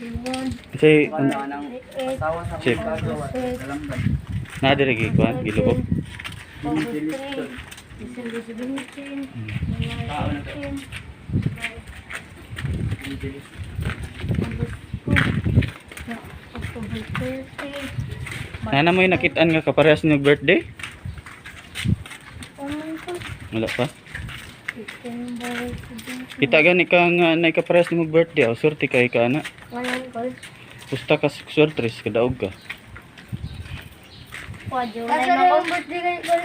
21, Say, Wala nang 28, asawa sa Chef. gagawa. Dalamban. Na dire gikuan, gilubog. August 3, December 17, Tao na to. July 18, August 2, October 30. Nana mo yung nakitaan nga kaparehas niyo birthday? Oh my God. Wala pa. September 17. Kita gani ka nga na kaparehas nimo birthday, oh, swerte kay ka ana. Ngayon ko. Pusta ka sa swerte kadaog ka. Kwa, July na ko. Birthday kayo, Kol?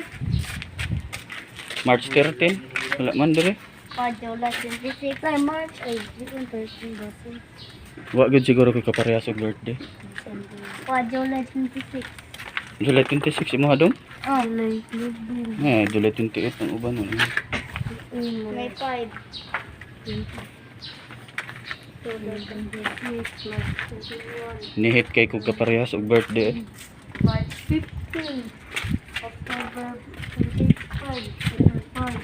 March 13, wala man dire. Kwa, July 26. Ay, March. Ay, June 13. Basi. Wa gyud siguro kay kaparehas og birthday. December. Kwa, July 26. July 26 imo hadong? Oh. July 11. Eh, July 28 ang uban nun. May 5. July 26, March 21, Nihit kay kog kaparehas og birthday, eh. March 15, October 25, February 5,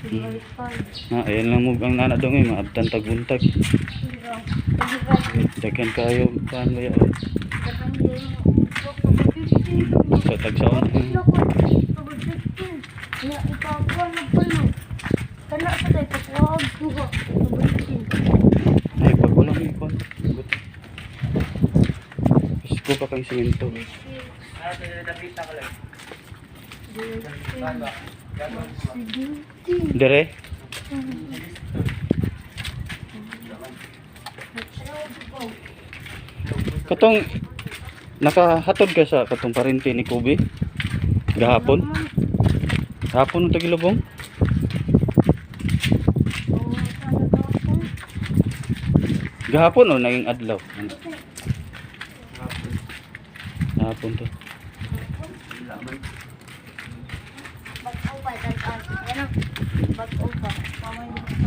February 5. Na, ayan lang mo ang nana dong eh, maabtan tag buntag. Daghan kayo kuan ba ya, eh. October 15, Sa tagsaon. October 15. Ya, ikaw nagpalo. Kana sa tayo, pagkuhag ko. October 15. Ay, pag wala may kuan. But. Isko pa kang simento. Ah, dapita ka lang. July 17. Dire. Katong nakahatod ka sa katong parente ni Kobe gahapon. Gahapon ng tagilobong. Gahapon o naging adlaw. Ano? Gahapon to. Wala man. Bag-o pa, tag-as. Ano? Bag-o pa. Pamay.